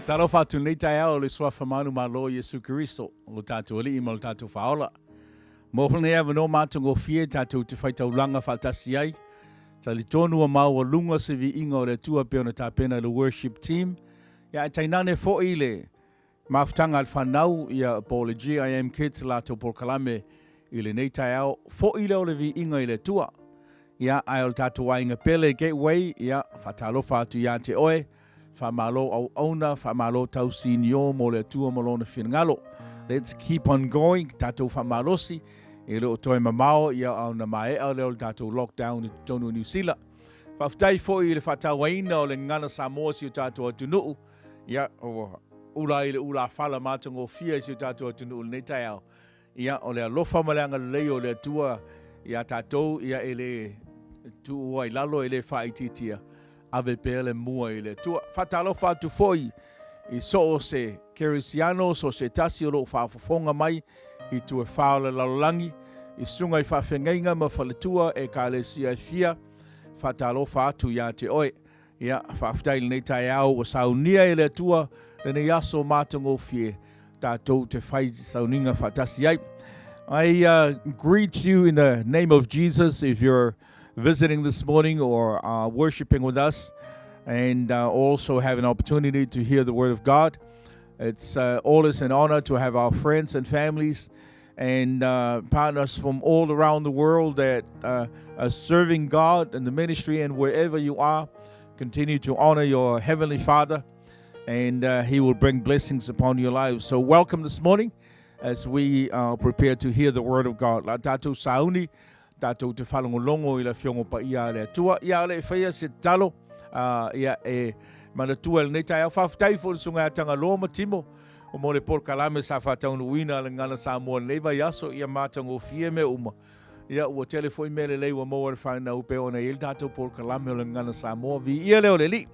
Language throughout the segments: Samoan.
Faatalofa atu i lenei taeao i le Suafa manumalo o Iesu Keriso, o lo tatou Alii ma lo tatou Faaola. Mo lenei avanoa matagofie tatou te faitaulaga faatasi ai, talitonu ua maualuga se viiga o le Atua pei ona tapena e le worship team, ia ae tainane foi le mafutaga a le fanau ia po o le GIM Kids latou polokalame i lenei taeao, foi lea o le viiga i le Atua. Ia ae o le tatou aiga pele Gateway, ia faatalofa atu ia te oe, faamalo auauna, faamalo tausinio mo le Atua ma lona finagalo. Let's keep on going, tatou faamalosi, e le o toe mamao ia ona maea lea o le tatou lockdown i totonu o Niu Sila. Faafetai foi i le faatauaina o le gagana Samoa i si o tatou atunuu. Ia, ua ula ai le ulafala matagofie i si o tatou atunuu i lenei taeao. Ia, o le alofa ma le agalelei o le Atua iā tatou, ia e le tuua i lalo, e le faaitiitia, ave pea le mua i le Atua. Faatalofa atu foi i so o se Kerisiano, so o se tasi o lo o faafofoga mai i itu e fa o le lalolagi, i susuga i faafeagaiga ma faletua Ekalesia e fia, faatalofa atu iā te oe. Ia, faafetai i lenei taeao ua saunia e le Atua lenei aso matagofie tatou te fai sauniga faatasi ai. I greet you in the name of Jesus if you're visiting this morning or uh, worshiping with us and uh, also have an opportunity to hear the word of God. It's uh, always an honor to have our friends and families and uh, partners from all around the world that uh, are serving God in the ministry and wherever you are. Continue to honor your Heavenly Father, and uh, He will bring blessings upon your lives. So, welcome this morning as we uh, prepare to hear the Word of God. La tatou sauni, tatou te faalogologo i le Afioga Paia a le Atua. Ia le faia se tatalo, ia e manatua i lenei taeao. Faafetai foi i le Susuga ia Tagaloa ma Timo mo le polokalame sa faataunuuina a le Gagana Samoa i lenei vaiaso. Ia matagofie mea uma. Ia ua tele foi mea lelei ua maua e le fanau pei ona i ai le tatou polokalame o le Gagana Samoa. Viia lea o le Alii.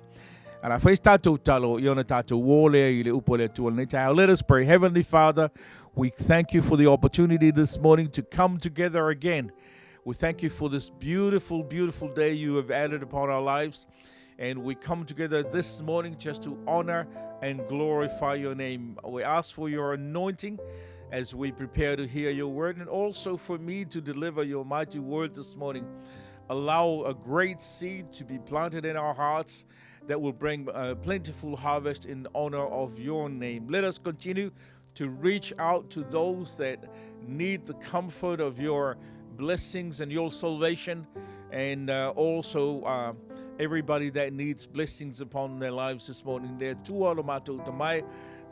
A o le a fai se tatou tatalo ia ona tatou uō lea i le upu a le Atua i lenei taeao. Let us pray. Heavenly Father, we thank you for the opportunity this morning to come together again. We thank you for this beautiful, beautiful day you have added upon our lives. And we come together this morning just to honor and glorify your name. We ask for your anointing as we prepare to hear your word and also for me to deliver your mighty word this morning. Allow a great seed to be planted in our hearts that will bring a plentiful harvest in honor of your name. Let us continue to reach out to those that need the comfort of your blessings and your salvation, and also everybody that needs blessings upon their lives this morning. Le Atua lo matou tamai,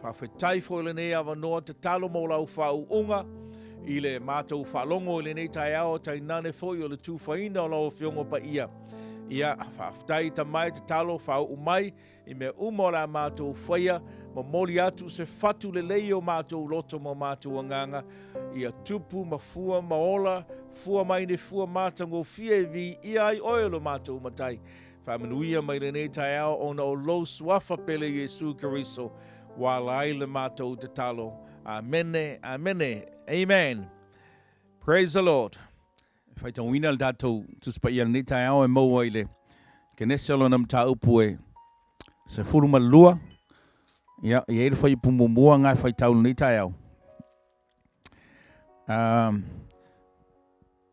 faafetai foi lenei avanoa tatalo mo lau faauuga i le matou faalogo i lenei taeao tainane foi o le tufaina o lau Afioga Paia. Ia, faafetai tamai tatalo faauu mai I mea uma o le a matou faia, momoli atu se fatu lelei i o matou loto ma o matou agaga, ia tupu ma fua ma ola, fua mai ni fua matagofie e viia ai oe lo matou Matai. Faamanuia mai lenei taeao ona o lou Suafa pele Iesu Keriso, ua ala ai le matou tatalo. Amene, amene. Amen. Praise the Lord. E faitauina le tatou Tusi Paia i lenei taeao e maua i le Kenese o lona mataupu e 12. Ia, e i ai le fuaiupu muamua na e faitau i lenei taeao.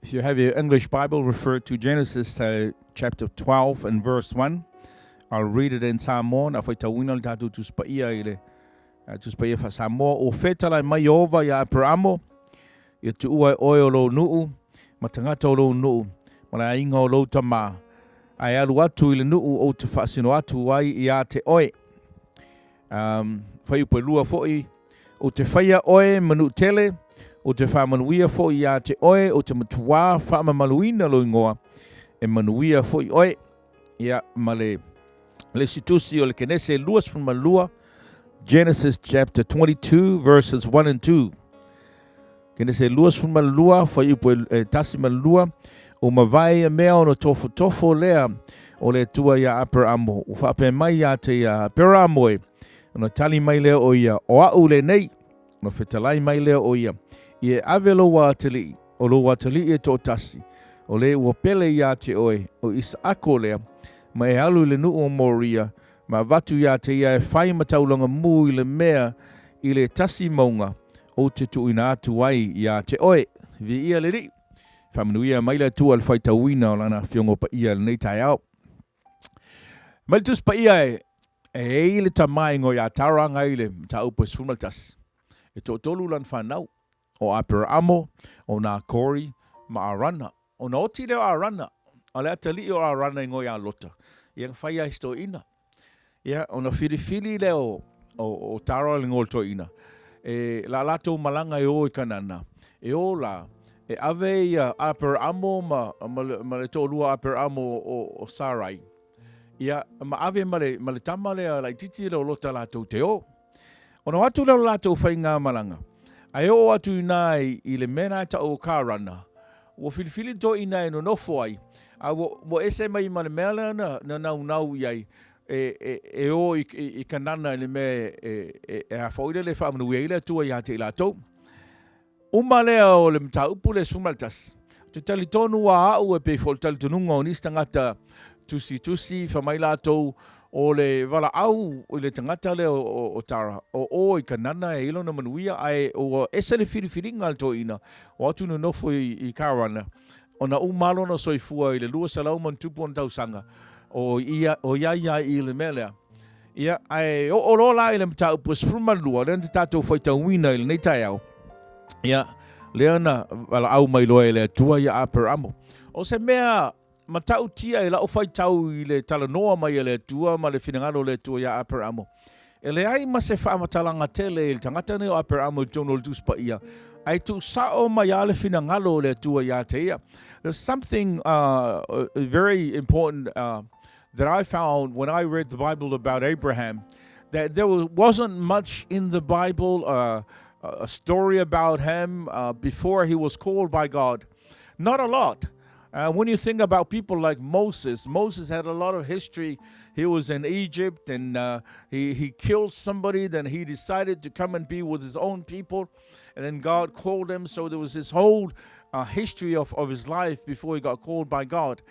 If you have your English Bible, refer to Genesis chapter 12 and verse 1. I'll read it in Samoan. A faitauina le tatou Tusi Paia i le Tusi Paia faa-Samoa. Ua fetalai mai Ieova iā Aperamo, Ia tuua e oe o lou nuu, ma tagata o lou nuu, ma le aiga o lou tama, ae alu atu i le nuu ou te faasino atu ai iā te oe. Um, fuaiupu e lua foi, ou te faia oe ma nuu tele, ou te faamanuia foi iā te oe, ou te matuā faamamaluina lou igoa, e manuia foi oe. Ia, ma le le isi tusi o le Kenese 22, Genesis chapter 22 verses 1 and 2. Kenese 22, fuaiupu e tasi ma le lua, ua mavae ia mea ona tofotofo lea o le Atua iā Aperamo, ua faapea mai ia te ia, Aperamo e, ona tali mai lea o ia, o a'u lenei. Ona fetalai mai lea o ia, Ia e ave lou atalii, o lou atalii e toatasi, o le ua pele iā te oe, o Isaako lea, ma e alu i le nuu o Moria, ma avatu iā te ia e fai ma taulaga mū i le mea i le tasi mauga ou te tuuina atu ai iā te oe. Viia le Alii. Faamanuia mai le Atua i le faitauina o Lana Afioga Paia i lenei taeao. Mai le Tusi Paia e, e ei le tama e igoa ia Tara agai i le mataupu e 11. E toatolu lana fanau, o Aperaamo, o Nakori ma Arana. Ona oti lea o Arana, a o le atalii o Arana e igoa ia Lota, ia na fai ai se toeaina. Ia, ona filifili lea o, o, o Tara le igoa o le toeaina, e la latou malaga e o i Kanana, e o la, e ave ia Aperaamo ma, ma, le, ma le toalua Aperaamo o, o Sarai, ia, ma ave ma le, ma le tama lea laitiiti lea o Lota latou te o. Ona o atu lea o le latou faigamalaga, ae oo atu i ina i le mea lena e tau o Karana, ua filifili le toeaina e nonofo ai, a ua, ua ese mai ma le mea lea na, na naunau i ai e, e, e o i, i, i Kanana i le mea e, e, e a foi lele e faamanuia ai le Atua ia te i latou. Uma lea o le mataupu lea 11. Ou te talitonu a au e pei foi o le talitonuga o nisi tagata tusitusi fai mai latou o le valaau i le tagata lea o Tara o o i Kanana e i ai lona manuia ae ua ese le filifiliga a le toeaina o atu nonofo i Karana ona uma lava lona soifua i le 200 ma ona tupu ona tausaga o ia o ia ia i le mea lea. Ia, ae oo loa la i le mataupu e 12, lea na tatou faitauina i lenei taeao, ia, lea na valaau mai loa e le Atua ia Aperamo. O se mea matautia i lau faitau i le talanoa mai a le Atua ma le finagalo o le Atua ia Aperamo, e leai ma se faamatalaga tele i le tagata nei o Aperamo i totonu o le Tusi Paia, ae tuusao mai lava le finagalo o le Atua ia te ia. There's something very important that I found when I read the Bible about Abraham that there wasn't much in the Bible, a story about him before he was called by God. Not a lot. When you think about people like Moses, Moses had a lot of history. He was in Egypt and he, he killed somebody. Then he decided to come and be with his own people. And then God called him. So there was this whole history of, of his life before he got called by God.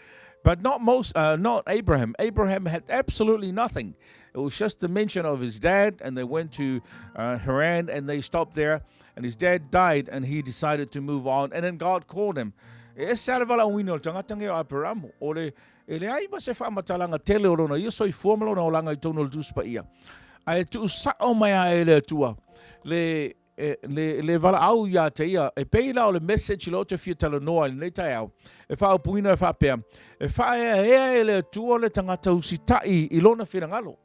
But not most, not Abraham. Abraham had absolutely nothing. It was just the mention of his dad, and they went to Haran and they stopped there. And his dad died, and he decided to move on. And then God called him. E ese lava le valaauina o le tagata nei o Aperamo, o le, e leai ma se faamatalaga tele o lona ia soifua ma lona olaga i totonu o le Tusi Paia. Ae tuusao mai lava e le Atua le, E, le, le valaau ia te ia, e pei la o le message lea ou te fia talanoa i lenei taeao, e faaupuina e faapea, e faaeaea e le Atua le tagata usitai i lona finagalo.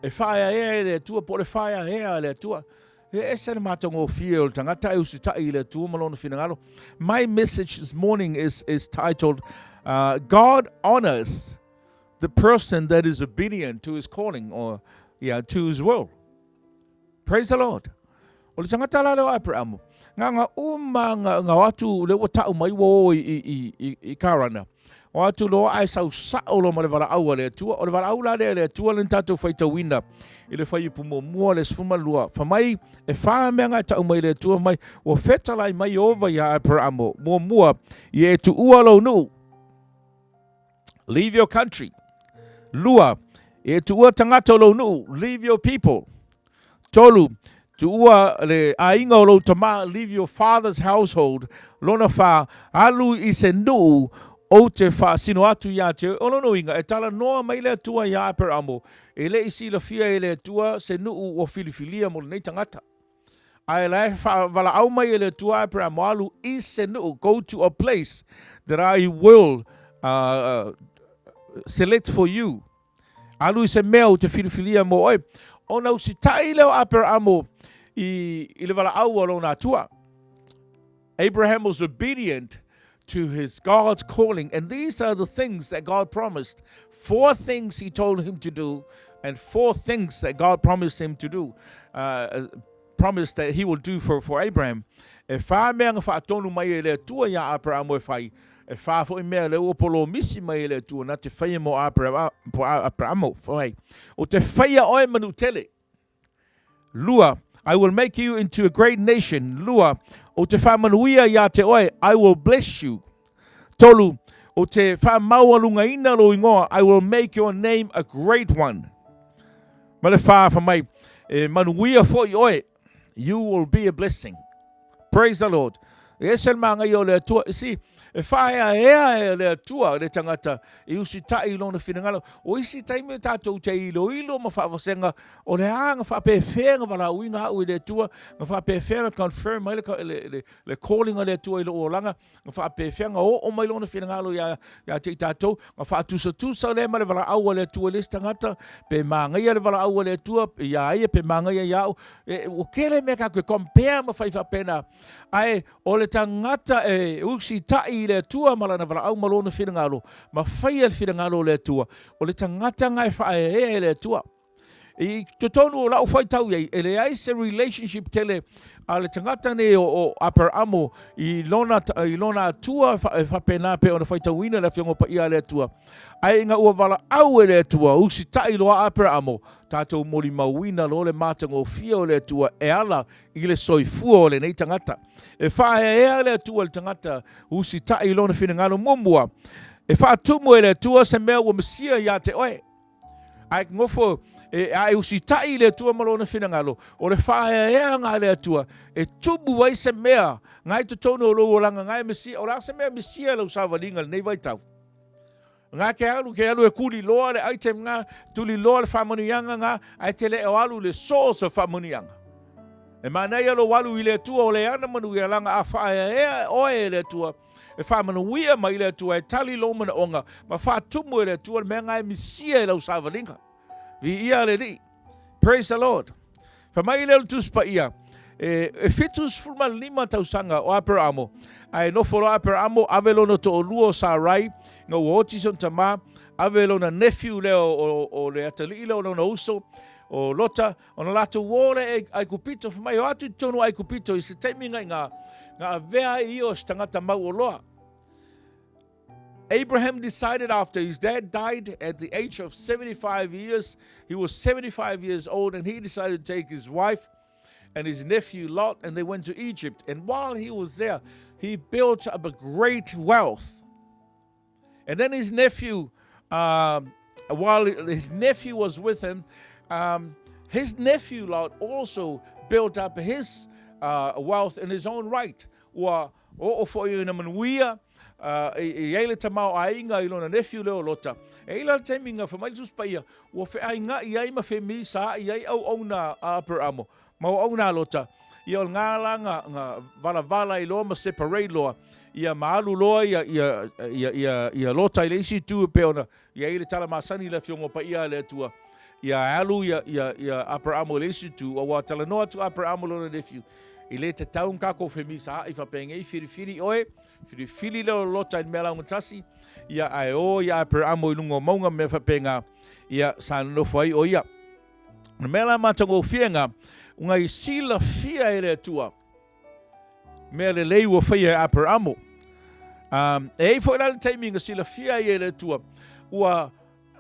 E faaeaea e le Atua, po o le faaeaea a le Atua. E ese le matagofie o le tagata e usitai i le Atua ma lona finagalo. My message this morning is, is titled, God honors the person that is obedient to his calling or yeah, to his will. Praise the Lord. O le tagata la lea o Aperamo, nga nga uma nga, nga o atu le ua tau mai ua o i, i, i, i, i Karana. O atu loa ae sau sao loa ma le valaau a le Atua. O le valaau la lea e le Atua le na tatou faitauina i le fuaiupu muamua le 12. Fai mai e whā mea nga e tau mai le Atua mai ua fetalai mai Ieova ia Aperamo. Muamua, ia e tuua lou nuu. Leave your country. Lua, e tuua tagata o lou nuu. Leave your people. Tolu, tuua le aiga o lou tama. Leave your father's household. Lona whā, alu i se nuu ou te whaasino atu ia te oe. O lona uiga, e talanoa mai le Atua ia Aperamo, e le i silafia e le Atua se nuu ua filifilia mo lenei tagata. Ae la e faavalaau mai e le Atua Aperamo alu i se nuu, go to a place that I will select for you. Alu i se mea ou te filifilia mo oe. Ona usitai lea o Aperamo i, i le valaau a lona Atua. Abraham was obedient to his God's calling. And these are the things that God promised. Four things he told him to do, and four things that God promised him to do. Promised that he will do for, for Abraham. E whā mea nga whaatonu mai e le Atua ia Abraham e whai. E whā foi mea le ua polomisi mai e le Atua na te whaia mo Abraham, Abraham whai. O te whaia oe manu tele. Lua, I will make you into a great nation. Lua, o te whaamanuia ia te oe, I will bless you. Tolu, Ou te faamaualugaina lou igoa, I will make your name a great one. Ma le fā, fai mai, E manuia foi oe, you will be a blessing. Praise the Lord. E ese le māngaia o le Atua. You see, e whaeaea e le Atua le tangata i usitai i lona finagalo. O isi taimi tātou te iloilo ma whaavasenga o le a nga whaapewhea nga valaauina au i le Atua, nga whaapewhea nga confirm mai le, le, le, le calling a le Atua i lou olaga, nga whaapewhea nga oo mai lona finagalo ia, ia te i tātou, nga whaatusatusa lea ma le valaau a le Atua i le isi tangata, pe māngaia le valaau a le Atua ia ia, pe māngaia ia au, e, ua kele mea ka koe compare ma whai whaapena, ae o le tangata e usitai i le Atua ma lana valaau ma lona finagalo, ma whaia le finagalo o le Atua, o le tangata nga e whaeaea e le Atua. I totonu o lau faitau i ai, e leai se relationship tele a le tagata nei o, o Aperamo i lona, i lona Atua e faapena pei ona faitauina le Afioga Paia a le Atua. Ae ina ua valaau e le Atua, usitai loa Aperamo, tatou molimauina loa le matagofie o le Atua e ala i le soifua o lenei tagata. E faaeaea le Atua i le tagata usitai i lona finagalo muamua. E faatumu e le Atua se mea ua misia ia te oe. Ae nofo e, a e usitai i le Atua ma lona finagalo, o le faaeaeaga a le Atua, e tumu ai se mea nga i totonu o lou olaga, nga e misia, o le a se mea misia i lau savaliga i lenei vaitau? Nga ke alu, ke alu e kuli loa le item nga, tuli loa le faamanuiaga nga, ae te le o alu i le source o faamanuiaga. E manaia lou alu i le Atua o le ana manuia laga a faaeaea oe e le Atua, E faamanuia mai le Atua e tali lou manaoga ma faatumu e le Atua le mea nga e misia i lau savaliga. Viia le Alii. Praise the Lord. Fai mai lea o le Tusi Paia, e, e 75 tausaga o Aperamo, ae nofo loa Aperamo, ave lona toalua o Sarai, ina ua oti si ona tamā, ave lona nephew lea o, o, o le atalii lea o lona uso, o Lota, Ona latou o lea i Aikupito, fai mai, O atu i totonu o Aikupito i se taimi nga nga nga avea ai ia o se tagata mauoloa. Abraham decided after his dad died at the age of 75 years, he was 75 years old, and he decided to take his wife and his nephew Lot, and they went to Egypt. And while he was there, he built up a great wealth. And then his nephew, um, while his nephew was with him, um, his nephew Lot also built up his uh, wealth in his own right. Ua oo foi ina manuia uh, i ai le tamaoaiga i lona nephew lea o Lota. E i la le taimi nga whamai le Tusi Paia, ua feainga'i ai ma femisa'i ai auauna a Aperamo ma auauna a Lota. Ia o nga la nga, nga valavala ai loa ma separate loa, ia ma alu loa ia, ia, ia, ia, ia Lota i le isi itu e pei ona i ai le tala masani i le Afioga Paia a le Atua. Ia alu ia, ia, ia Aperamo i le isi itu, aua talanoa atu Aperamo lona nephew, i le tatau ona takou femisaai faapenei, filifili oe, filifili lea o Lota i le mea laugatasi, ia ae o ia Aperamo i luga o mauga ma mea faapena, ia sa nonofo ai o ia. O le mea la matagofie nga, nga i silafia e le Atua, mea lelei ua faia e Aperamo. Um, e ai foi la le taimi nga silafia ai e le Atua, ua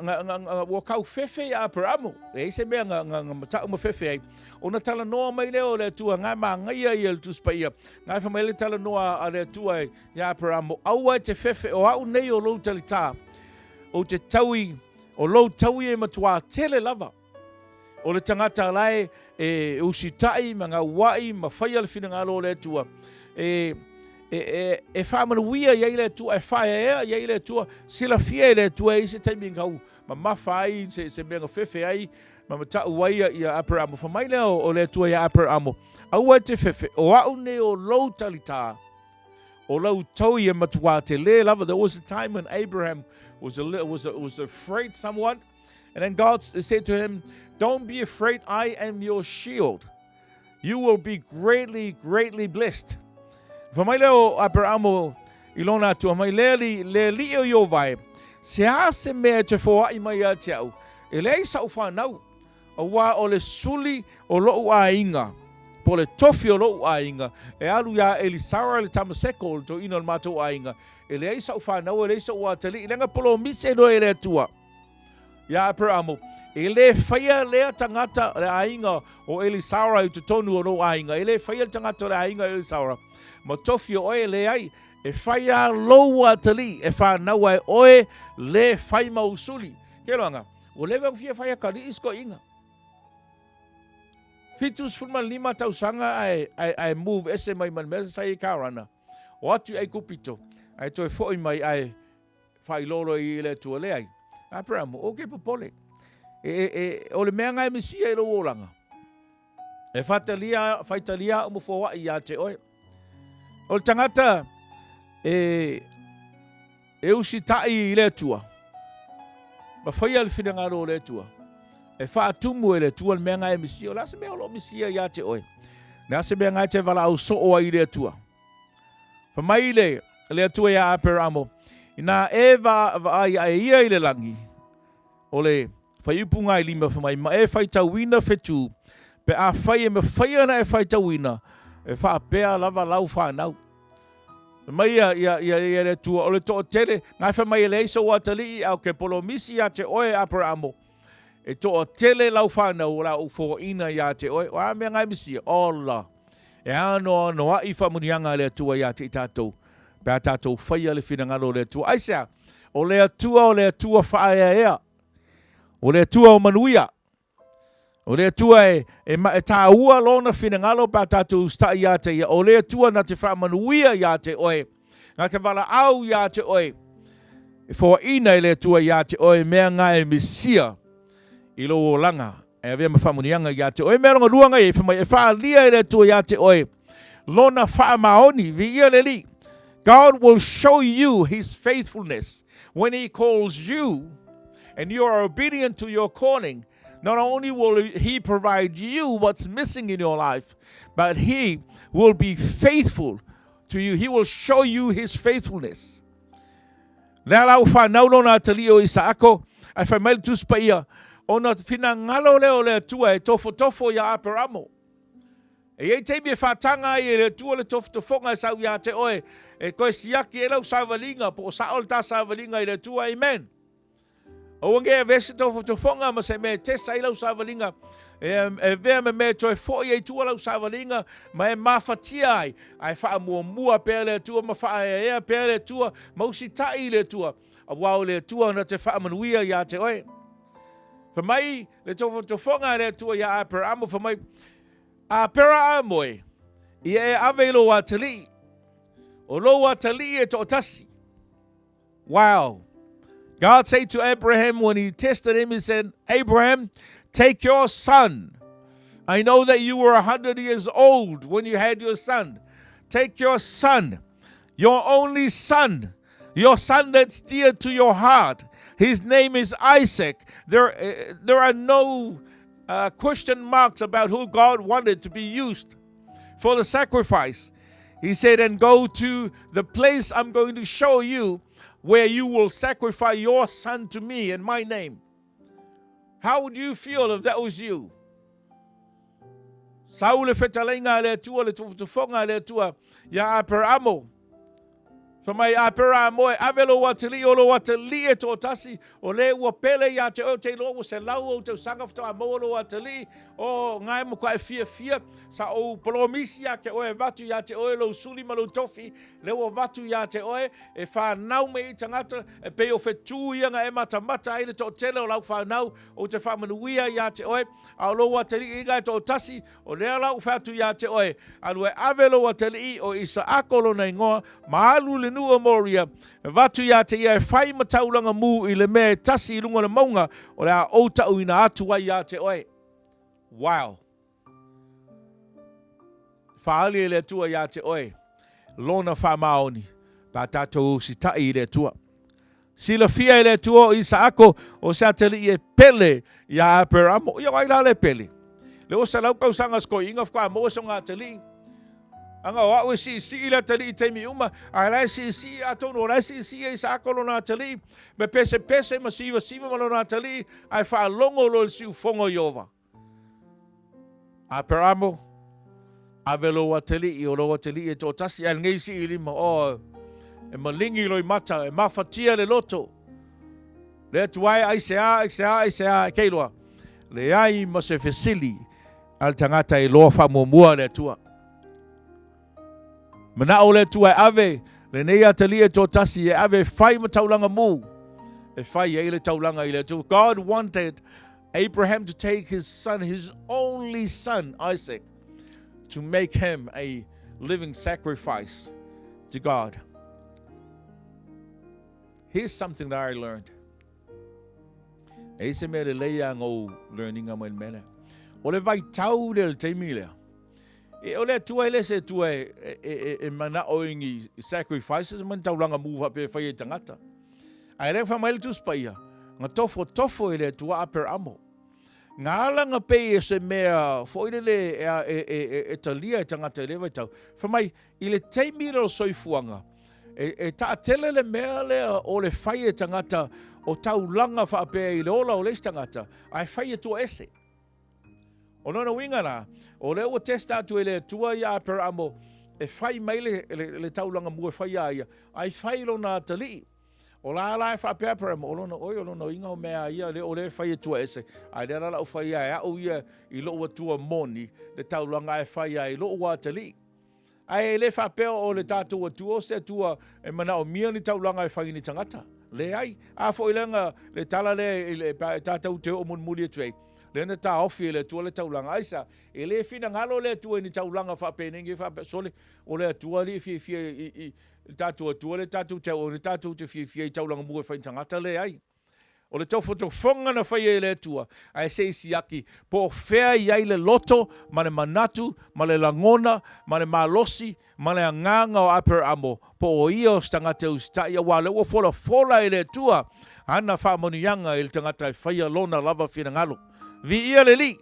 nga, nga, nga, ua kau fefe i Aperamo. E ai se mea nga, nga, nga matau ma fefe ai. Ona talanoa mai lea o le Atua, nga māngaia ia le Tusi Paia. Nga e whamai le talanoa a le Atua i Aperamo, aua e te fefe o au nei o lou talitā, o te taui O lou taui e matuā tele lava. O le tagata la e, e usitai ma gaua'i ma faia le finagalo o le Atua, e, e, e, e faamanuia i ai le Atua, e faaeaea i ai le Atua, silafia e le Atua e i se taimi gau mamafa ai, se, se mea gafefe ai, ma mata'u ai ia, ia Aperamo. Fai mai lea o, o le Atua iā Aperamo, Aua e te fefe, o a'u nei o lou talitā. O lau taui e matuā telē lava. There was a time when Abraham was, a, was, a, was afraid somewhat. And then God said to him, Don't be afraid, I am your shield. You will be greatly, greatly blessed. Fai mai lea o Aperamo i lona Atua mai, le ali, le alii o Iovae, se a se mea e te foai mai ia te au, e leai sa'u whanau, Aua o le suli o loʻu aiga, po o le tofi o loʻu aiga, e alu iā Elisara le Tamaseko, o le toeaina o le matou aiga, e leai saʻu fanau, e leai soʻu atalii, leaga polomisi noe e le Atua iā Aperamo, e lē faia lea tagata le aiga o Elisara i totonu o lou aiga, e lē faia le tagata o le aiga o Elisara ma tofi o oe, e leai. E fai a lou atalii e fanau ai oe le fai ma usuli. Ke loanga, ua leva ona fia fai atalii si toeaina. 75 tausaga ae, ae, ae move ese mai ma le mea sa i Karana. O atu i Aikupito, ae toe foi mai ae faailoa loa i le Atua, leai. Aperamo, o ke popole. E, e, e, o le mea nga e misia i lou olaga. E fatalia, faitalia au ma foai ia te oe. O le tagata e, e usitai i le Atua, ma faia le finagalo o le Atua, e faatumu e le Atua le mea nga e misia. O le a se mea o lo o misia ia te oe? Le a se mea nga e te valaau soo ai i le Atua? Fai mai le, le Atua iā Aperamo, Inā e vaavaai ae ia i le lagi, o le fuaiupu e 5 fai mai, ma e faitauina fetū, pe afai e mafai ona e faitauina, e faapea lava lau fanau. Fai mai ia, ia, ia, ia le Atua, o le toatele, na e fai mai e leai sou atalii, a o ke polomisi ia te oe, Aperamo, e toatele lau fanau o le a ou foaina ia te oe. O a mea na e misia? Ola! E anoanoai faamanuiaga a le Atua ia te i tatou, pe a tatou faia le finagalo o le Atua. Aisea? O le Atua o le Atua faaeaea. O le Atua o manuia. O le Atua e, e, e tāua lona finagalo pe a tatou usitai ia te ia. O le Atua na te faamanuia ia te oe. Na te valaau ia te oe. E foaina e le Atua ia te oe mea nga e misia i lou olaga. E avea ma faamanuiaga ia te oe. Mea lona lua na i fai mai, e faaalia e le Atua ia te oe lona faamaoni, viia le Alii. God will show you his faithfulness when he calls you and you are obedient to your calling. Not only will he provide you what's missing in your life, but he will be faithful to you. He will show you his faithfulness. Lea la ua fanau lona atalii o Isaako, ae fai mai le Tusi Paia, ona finagalo lea o le Atua e tofotofo iā Aperamo. E i ai taimi e faataga ai e le Atua le tofotofoga e sau iā te oe, e toe siaki ai lau savaliga, po o sao le ta savaliga i le Atua. Amen. Aua ne i avea se tofotofoga ma se mea e tesa ai lau savaliga, e avea ma mea e toe foi ai tua lau savaliga ma e mafatia ai, ae faamuamua pea le Atua ma faaeaea pea le Atua ma usitai i le Atua, aua o le Atua na te faamanuia iā te oe. Fai mai le tofotofoga a le Atua iā Aperamo, fai mai, Aperamo e, ia e ave i lou atalii, o lou atalii e toatasi. Wow. God said to Abraham when he tested him, he said, Abraham, take your son. I know that you were 100 years old when you had your son. Take your son, your only son, your son that's dear to your heart. His name is Isaac. There, eh, there are no uh, question marks about who God wanted to be used for the sacrifice. He said, And go to the place I'm going to show you where you will sacrifice your son to me in my name. How would you feel if that was you? Sau le fetalaiga a le Atua, le tofotofoga a le Atua iā Aperamo. Fai mai, Aperamo e, ave lou atalii, o lou atalii e toatasi, o le ua pele ia te oe, ou te iloa ua 100 ou tausaga faatoa maua lou atalii, o nga e matuai fiafia, sa ou polomisi ia te oe, avatu ia te oe lou suli ma lou tofi, lea ua avatu ia te oe, e fanau mai ai tagata, e pei o fetū ia na e matamata ai le toatele o lau fanau, ou te faamanuia ia te oe, a o lou atalii ina e toatasi, O lea la ua fai atu ia te oe, alu e ave lou atalii o Isaako lona igoa, ma alu i le nuu o Moria, avatu ia te ia e fai ma taulaga mū i le mea e tasi i luga o le mauga o le a ou taʻuina atu ai ia te oe. Wow! Faaali e le Atua ia te oe lona faamaoni pe a tatou usitai i le Atua. Silafia e le Atua o Isaako o se atalii e pele iā Aperamo. Ia o ai la le pele? Le 200 tausaga se toeaina faatoa maua sona atalii. Aga o au e siisii le atalii i taimi uma, ae la e siisii atonu o la e siisii e Isaako lona atalii, me pesepese ma sivasiva ma lona atalii, ae faalogo loa i le siufogo o Ieova. Aperamo, ave lou atalii, o lou atalii e toatasi, ae lenei sii lima, o, e malingi loimata, e mafatia le loto. Le Atua e, aisea, aisea, aisea, e keiloa. Leai ma se fesili a le tagata e iloa faamuamua le Atua. Manao le Atua e ave Lenei atalii e toatasi e ave e fai ma taulaga mu e fai ai le taulaga i le Atua. God wanted Abraham to take his son, his only son, Isaac, to make him a living sacrifice to God. Here's something that I learned. E i se mea lelei a ngou learninga mai le mea lea. O le vaitau lea le taimi lea. E, o le Atua e le se Atua e, e, e, e manao i ni sacrifices ma ni taulaga mu faapea e fai e tagata. Ae lea wha mai le Tusi Paia, nga tofo tofo e le Atua Aperamo. Nga ala nga pei e se mea foi lele e, e, e, e, e talia e tagata i le vaitau. Wha mai, i le taimi lea o le soifuaga, e, e taatele le mea lea o le fai e tagata o taulaga faapea i le ola o le isi tagata, ae fai e toaese. O lona uiga la, o lea ua testa atu e le Atua ia Aperamo e fai mai le, le, le taulaga mua e fai ia ia, ae fai lona atalii. O la la e faapea Aperamo, o lona oi, o lona uiga o mea ia, le o le fai e tua ese, ae lea la lau fai ia e au ia i lou Atua moni, le taulaga e fai ai i lou atalii. Ae e le faapea o le tatou Atua o se Atua e manaomia ni taulaga e fai i ni tagata. Leai. A foi lea na, le tala lea i le, e tatou te oo mulimuli atu ai, lea na taofi e le Atua le taulaga. Aisea? E le finagalo le Atua i ni taulaga faapenei nei faapea, sole, o le Atua alii e fiafia i, i, le tatou Atua lea tatou te auauna, tatou te fiafia i taulaga mua e fai i tagata. Leai. O le tofotofoga na faia e le Atua, ae se i siaki po o fea i ai le loto ma le manatu ma le lagona ma le malosi ma le agaga o Aperamo, po o ia o se tagata e usitai, aua o lea ua folafola e le Atua ana faamanuiaga i le tagata e faia lona lava finagalo. Viia le Alii!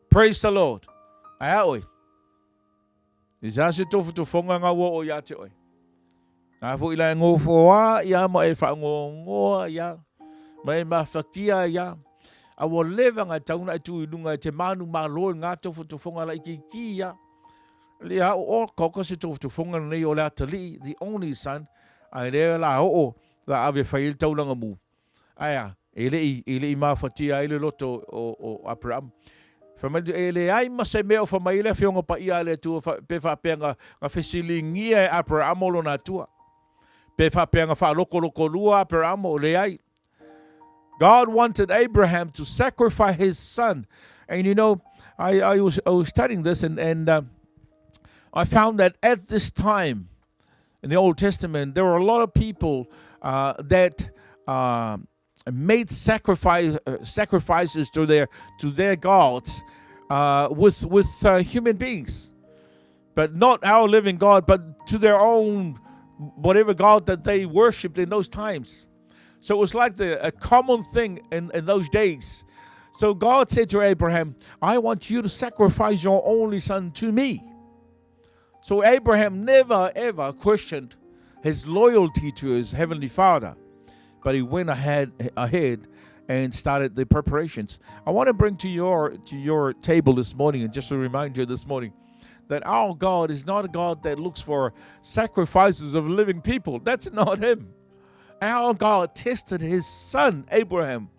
Praise the Lord! Ae a oe? I se ase tofotofoga nga ua oo ia te oe. Nga foi la e ngofoa ia ma e whaangongoa ia, ma e mawhakia ia. A ua leva nga tauna e tu i lunga e te manu malo i nga tofotofoga la i ki ki ia. Le a o koko se tofotofoga nei o le atalii, the only son, a e lea la oo la ave fai le taulaga mu. Ae a, e le i, e le i mafatia ai le loto o, o Aperama. Fai mai, e leai ma se mea o fai mai ai le Afioga Paia a le Atua pe faapea na, na fesiligia e Aperamo lona Atua. Pe faapea na faalokolokolua Aperamo, leai. God wanted Abraham to sacrifice his son. And you know, I, I, was, I was studying this and, and uh, I found that at this time in the Old Testament, there were a lot of people uh, that uh, made sacrifice, uh, sacrifices to their, to their gods uh, with, with uh, human beings. But not our living God, but to their own, whatever God that they worshipped in those times. So it was like the, a common thing in, in those days. So God said to Abraham, I want you to sacrifice your only son to me. So Abraham never ever questioned his loyalty to his heavenly father, but he went ahead ahead and started the preparations. I want to bring to your to your table this morning and just to remind you this morning that our God is not a God that looks for sacrifices of living people. That's not him. Our God tested his son Abraham,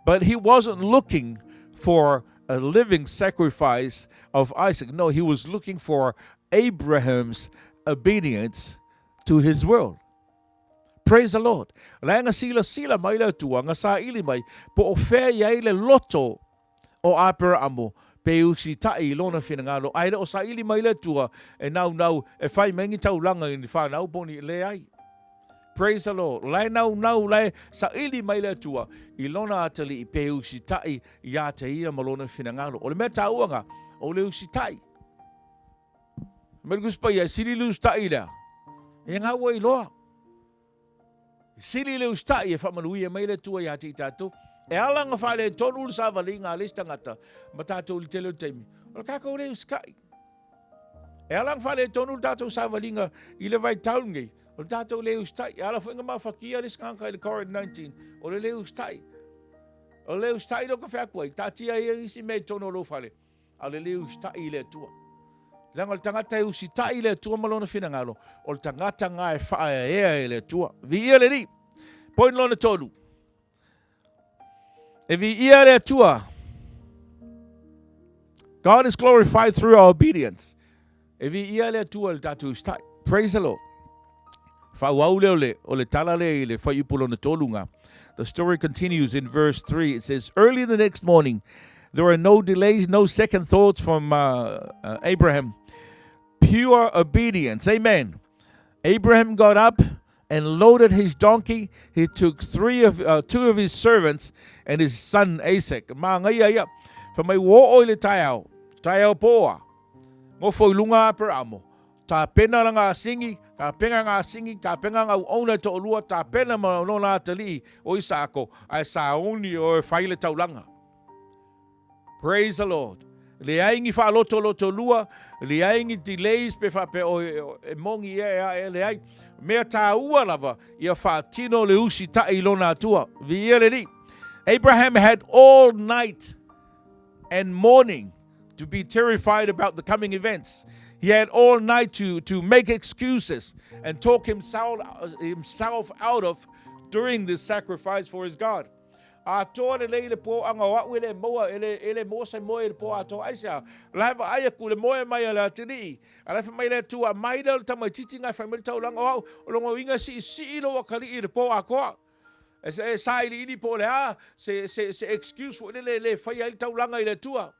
but he wasn't looking for a living sacrifice of Isaac. No, he was looking for Abraham's obedience to his will. Praise the Lord. La nga sila sila mai le Atua, nga saili mai, po o fea i ai le loto o Aperamo, pe usitai i lona finagalo, ae le o saili mai le Atua e naunau e fai mai ni taulaga i ni whanau po ni leai. Praise the Lord. La e naunau, la e saili mai le Atua i lona atalii pe usitai ia te ia ma lona finagalo. O le mea tāua nga, o le usitai. Me le kusi e sili le usitai lea. E ngā ua iloa. Sili le usitai e whamanuia mai le Atua ia te i tātou. E ala nga whaaletonu le savaliga a le isi tagata ma tātou i le tele o taimi. O le kākou le usitai. E ala nga faaletonu le tatou savaliga i le vaitau lenei, o le tatou le usitai. E ala foi nga mafatia le isi tagata i le COVID-19, o le le usitai. O le le usitai lea ou te fai atu ai, taatia ia isi mea i totonu o lou fale, a o le le usitai i le Atua. Leaga o le tagata e usitai i le Atua ma lona finagalo, o le tagata na e faaeaea e le Atua. Viia le Alii! Point lona tolu. E viia le Atua. God is glorified through our obedience. E viia le Atua i le tatou usitai. Praise the Lord. Faaauau lea o le, o le tala lea i le fuaiupu lona tolu ga. The story continues in verse 3. It says, Early the next morning, there were no delays, no second thoughts from uh, uh, Abraham. Pure obedience. Amen. Abraham got up and loaded his donkey. He took three of, uh, two of his servants and his son Isaac. Māngaia ia. Fa mai ua oo i le taeao. Taeao pōa. Nofo i luga a Aperamo. Tapena lana asingi, tapena ngā asingi, tapena ngā auauna e toalua, tapena ma lona atalii o Isaako, ae sauni o e fai le taulaga. Praise the Lord. Leai ni faalotoloto lua, leai ni delays pe faapea o e moni ia e ae, leai. Mea tāua lava ia faatino le usitai i lona Atua. Viia le Alii. Abraham had all night and morning to be terrified about the coming events. He had all night to, to make excuses and talk himself, himself out of doing this sacrifice for his God. Atoa lelei le pō anga o a'u e le maua, e le, e le maua se moe i le pō atoa. Aisea? La e vaai aku le moe mai a le atalii, a la e fai mai le Atua, mai lea o le tamaitiiti nga e fai mai le taulaga o a'u, o lona uiga e siisii lou atalii i le pō atoa. E, e sailiili po o le a se, se, se excuse foi lele e le faia ai le taulaga i le Atua.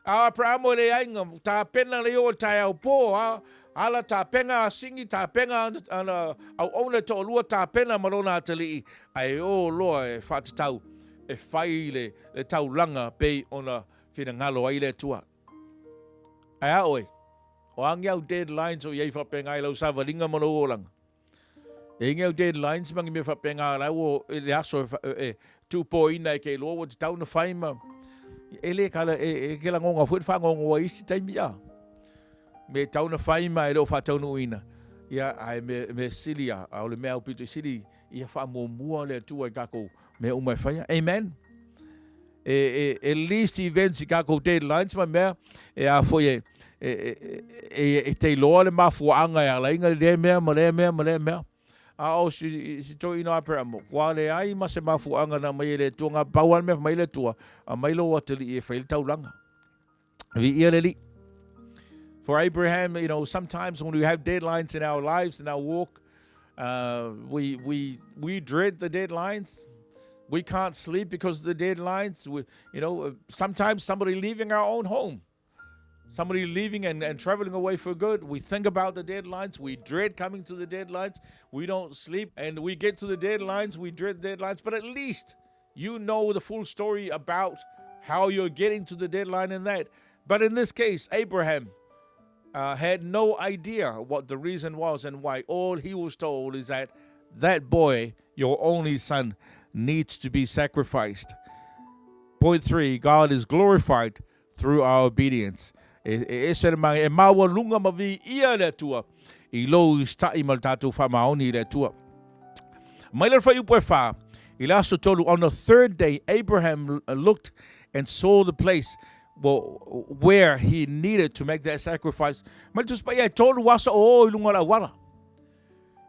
A o Aperahamo e leai, tapena lei o le taeao pō, a, ala tapena asingi, tapena ana auauna e toalua, tapena ma lona atalii, ae o loa e faatatau e fai le, le taulaga pei ona finagalo ai le Atua. Ae a oe, o a ni au deadlines o i ai faapena i lau savaliga ma lou olaga? E i ai deadlines ma ni mea faapena la ua i le aso e, e tuupoina e ke iloa ua tatau ona fai ma e le kala e, e ke lagoga foi le fagogoa i isi taimi a. Me tau ona fai ma e le o faataunuuina. Ia, ae me, me sili a, a o le mea aupito i sili ia faamuamua le Atua i takou mea uma e faia. Amen. E, e, e list events i takou deadlines ma mea e a foi e, e, e, e, e te iloa le mafuaaga e ala ai na lea mea ma lea mea ma lea mea. A o si, si toeaina o Aperamo, kua leai ma se mafuaaga na aumai e le Atua, na pau lava le mea fai mai le Atua, aumai lou atalii e fai le taulaga. Viia le Alii. For Abraham, you know, sometimes when we have deadlines in our lives, in our walk, uh, we, we, we dread the deadlines. We can't sleep because of the deadlines. We, you know, uh, sometimes somebody leaving our own home, somebody leaving and, and traveling away for good. We think about the deadlines. We dread coming to the deadlines. We don't sleep and we get to the deadlines. We dread deadlines. But at least you know the full story about how you're getting to the deadline and that. But in this case, Abraham uh, had no idea what the reason was and why. All he was told is that that boy, your only son, needs to be sacrificed. Point three God is glorified through our obedience. E, e ese le mange, e maualuga ma viia le Atua i lou usitai ma le tatou faamaoni i le Atua. Mai le fuaiupu e whā, i le aso tolu, on the third day, Abraham looked and saw the place well, where he needed to make that sacrifice. Mai le Tusi Paia e tolu aso o o i lunga o le auala.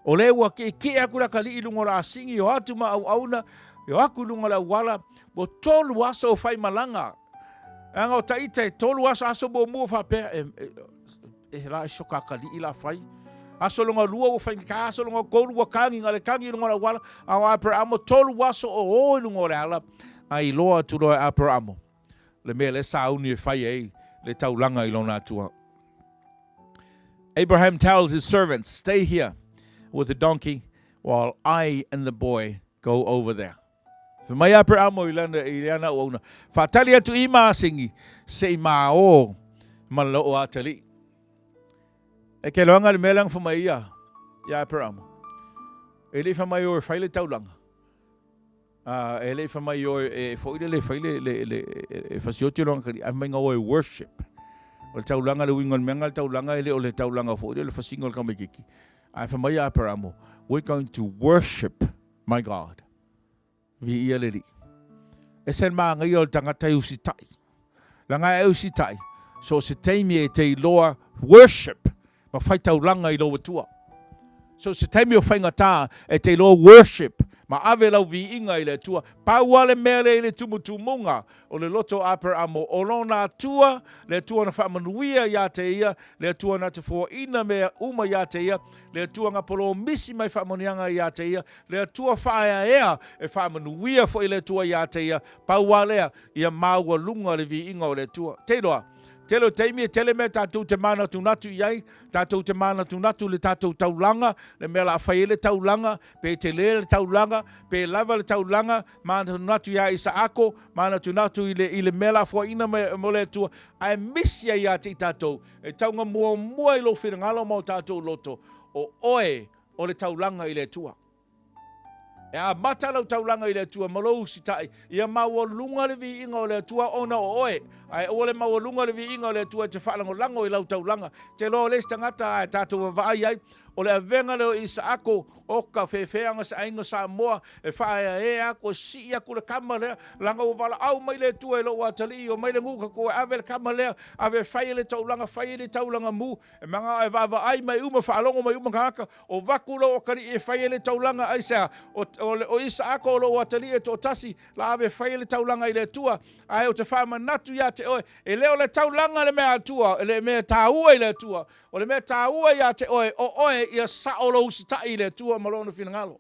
O lea ua kiʻekiʻe aku le atalii i luga o le asigi, o atu ma auauna, e o aku i luga o le auala, ua tolu aso o faimalaga. Leaga o taita e tolu aso, aso muamua faapea, e, e, e la e soka atalii la fai. Aso longa lua ua faigata, aso longa tolu ua kagi na le kagi i luga o le auala, a o Aperamo tolu aso o o i luga o le ala, a iloa atu loa e Aperamo le mea lea sauni e fai ai le taulaga i lona Atua. Abraham tells his servants, Stay here with the donkey while I and the boy go over there. Fai mai Aperamo i lana, i lana auauna, Faatali atu i masingi, se i maō ma loo atalii. E ke loanga le mea lea na fai mai ia ia Aperamo. E le i fai mai o e fai le taulaga. A e le i fai mai o e foi le le fai le le le e fasioti lona atalii, ae fai mai na o e worship. O le taulaga le uiga o le mea na le taulaga e le o le taulaga foi lea o le fasiga o le tamaititi. Ae fai mai ia Aperamo, we're going to worship my God. Viia le Alii. Ese le mānaia o le tagata e usitai. Leaga e usitai, so o se taimi e te iloa worship ma whai taulaga i lou Atua. So o se taimi o faigata e te iloa worship Ma ave lau viiga i le Atua. Pau lava le mea lea i le tumutumuga o le loto o Aperamo, o lona Atua, le Atua na faamanuia ia te ia, le Atua na te foaina mea uma ia te ia, le Atua na polomisi mai faamanuiaga ia te ia, le Atua faaeaea e faamanuia foi le Atua ia te ia, pau lava lea, ia maualuga le viiga o le Atua. Te iloa, tele o taimi e tele mea tatou te manatunatu i ai, tatou te manatunatu i le tatou taulaga, le mea o le a fai ai le taulaga, pe tele le taulaga, pe lava le taulaga, manatunatu ia Isaako, manatunatu i le, i le mea o le a foaina mai mo le Atua, ae misi ai ia te i tatou, e tauga muamua i lou finagalo ma o tatou loto, o oe o le taulaga i le Atua. E amata lau taulaga i le Atua ma lou usitai, ia maualuga le viiga o le Atua ona o oe, ae aua le maualuga le viiga o le Atua e te faalagolago i lau taulaga. Te iloa o le isi tagata ae tatou vaavaai ai, o le avega lea o Isaako, oka feafeaga se aiga Samoa e faaeaea aku e sii aku le kama lea, leaga ua valaau mai le Atua i lou atalii, omai le nuu tatou e ave le kama lea, ave e fai ai le taulaga, fai ai le taulaga mu, E manao e vaavaai mai uma, faalogo mai uma tagata, o vaku lou atalii e fai ai le taulaga, aisea? O, o, o Isaako o lou atalii e toatasi, la ave e fai ai le taulaga i le Atua. Ae ou te faamanatu ia te oe, e le o le taulaga le mea Atua, le mea taua i le Atua. O le mea taua ia te oe, o oe ia sao lou usitai i le Atua ma Lona finagalo.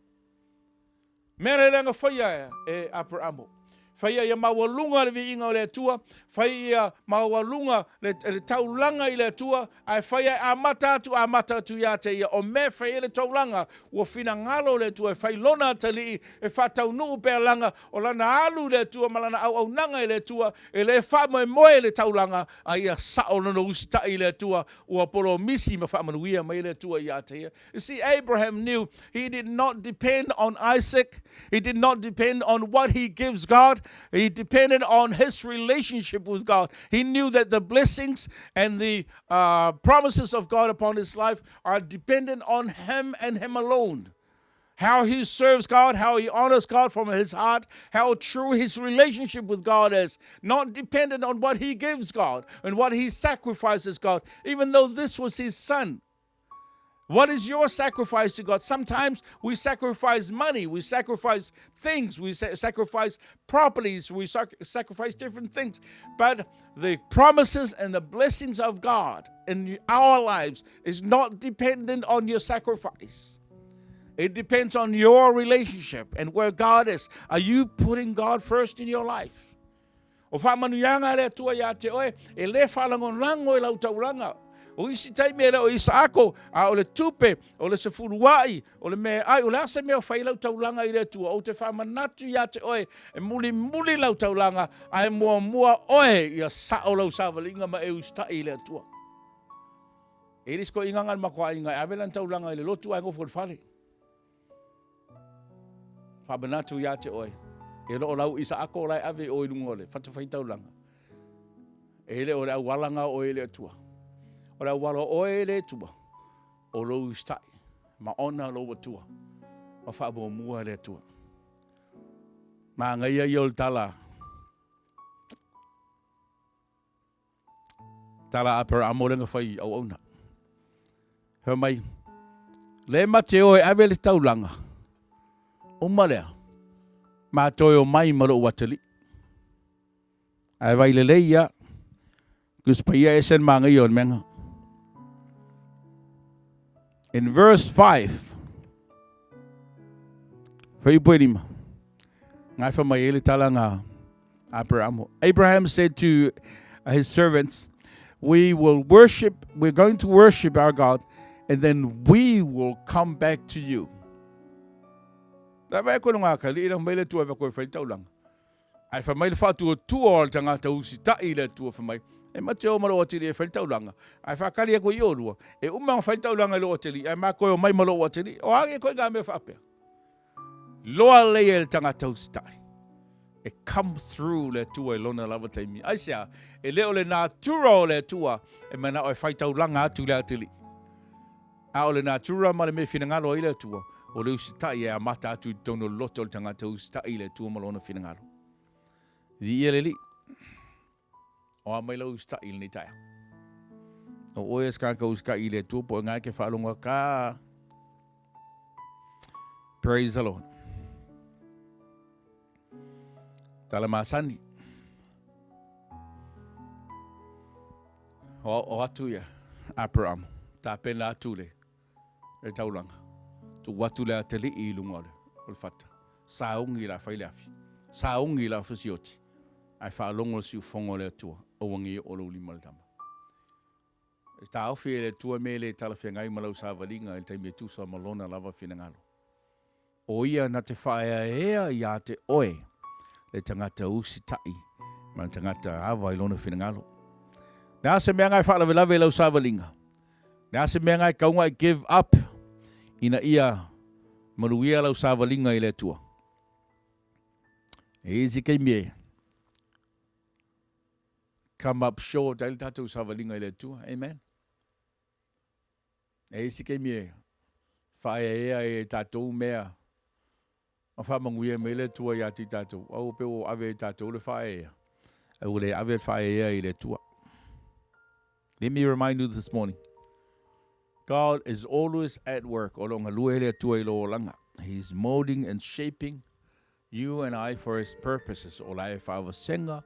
Mea lea na faia e Aperamo. Faia ia maualuga le viiga o le Atua, fai ia maualuga le, le taulaga i le Atua, ae faia e amata atu, amata atu ia te ia. O mea fai ai le taulaga, ua finagalo le Atua e fai lona atalii, e faataunuu pea laga o lana alu i le Atua ma lana auaunaga i le Atua, e le faamoemoe i le taulaga, a ia sao lona usitai i le Atua, ua polomisi ma faamanuia mai le Atua ia te ia. You see, Abraham knew he did not depend on Isaac. He did not depend on what he gives God. He depended on his relationship with God. He knew that the blessings and the uh, promises of God upon his life are dependent on him and him alone. How he serves God, how he honors God from his heart, how true his relationship with God is, not dependent on what he gives God and what he sacrifices God, even though this was his son. What is your sacrifice to God? Sometimes we sacrifice money, we sacrifice things, we sa- sacrifice properties, we sac- sacrifice different things. But the promises and the blessings of God in our lives is not dependent on your sacrifice. It depends on your relationship and where God is. Are you putting God first in your life? O faamanuiaga a le Atua iā te oe, e le faalagolago i lau taulaga. O isi taimi e le o Isaako, a o le tupe, o le sefuluaʻi, o le meaai, o le a se mea o fai ai lau taulaga i le Atua, ou te faamanatu iā te oe, e mulimuli lau taulaga, ae muamua oe ia sao lau savaliga ma e usitai i le Atua. E i ai le isi toeaina na le matou aiga e ave lana taulaga i le lotu ae nofo i le fale. Faamanatu ia te oe, e le o lau Isaako la e ave i o i luga o le fatafaitaulaga. E le o le auala na o oe e le Atua. O le auala o oe e le Atua, o lou usitai, ma ona lou Atua, ma faamuamua le Atua. Manaia ia o le tala. Tala Aperamo lea na fai i auauna. Fai mai, le ma te o e ave le taulaga, uma lea, ma toe o mai ma lou atalii. Ae vai lelei ia, Tusi Paia e ese le manaia o le mea lena. In verse 5, fuaiupu e lima, nga e fai mai ai le tala na Aperamo. Abraham said to his servants, We will worship, we're going to worship our God, and then we will come back to you. La vai koe ngā kali, ina mai le tua e koe whai taulanga. Ae fai mai le faatuatua o le tagata usitai i le Atua, fai mai, E mate o ma lou atalii e fai le taulaga, ae faakali aku i olua, e uma ona fai le taulaga i lou atalii, ae ma koe omai ma lou atalii. O a koe ngā mea faapea? Loa lelei e le tagata usitai e come through le Atua i lona lava taimi. Aisea? E le o le natura o le Atua e manao e fai taulaga atu i le atalii. A o le natura ma le mea e finagalo ai le Atua, o le usitai e amata atu i totonu o le loto o le tagata usitai i le Atua ma lona finagalo. Viia le Alii. O a mai lau usitai i lenei taeao. O oe e se tagata usitai i le Atua po o e ke faalogo ka. Praise the Lord. Tala masani. O, o atu ia, Aperamo, tapena atu le, le taulaga. Tuu atu le atalii i luga o le, o le fata. Saogi la fai le afi. Saogi la fasioti. Ae faalogo le siufogo o le Atua, aua nei oo lou lima i le tama. E taofi e le Atua mea e le talafeagai ma lau savaliga i le taimi e tusa ma Lona lava finagalo. O Ia na te faaeaea ia te oe le tagata usitai ma le tagata ava i Lona finagalo. Le a se mea na e faalavelave i lau savaliga? Le a se mea na e tau na e give up ina ia manuia lau savaliga i le Atua? E isi taimi e come up short ai le tatou savaliga i le Atua. Amen. E isi taimi e faaeaea ai e tatou mea ma faamanuia mai le Atua ia te i tatou. Aua pe ua ave e tatou le faaeaea, ae ua le ave le faaeaea i le Atua. Let me remind you this morning. God is always at work. O lo o galue le Atua i lou olaga. He is molding and shaping you and I for his purposes. O la e faavasega